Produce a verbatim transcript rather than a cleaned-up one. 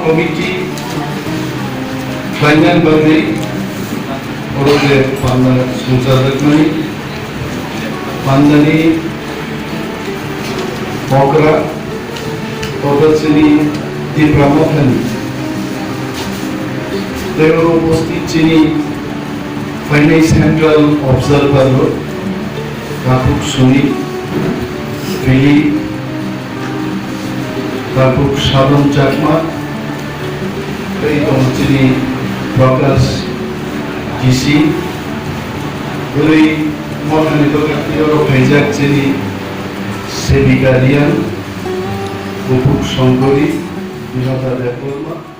Committee khlainani bagwi oro je panda songchajakmani, pandani okra, totha chini Tipra Mothani, tei oro upasthit chini phainai Central Observer rok, Takhuk Suni, Philip, Takhuk Sadam Chakma, tei tongo chini Prakash G C, bwrwi Mothani dogan tiyoro phaijak chini Sevika Riyan, Bupuk Songkori, Binata Debbarma,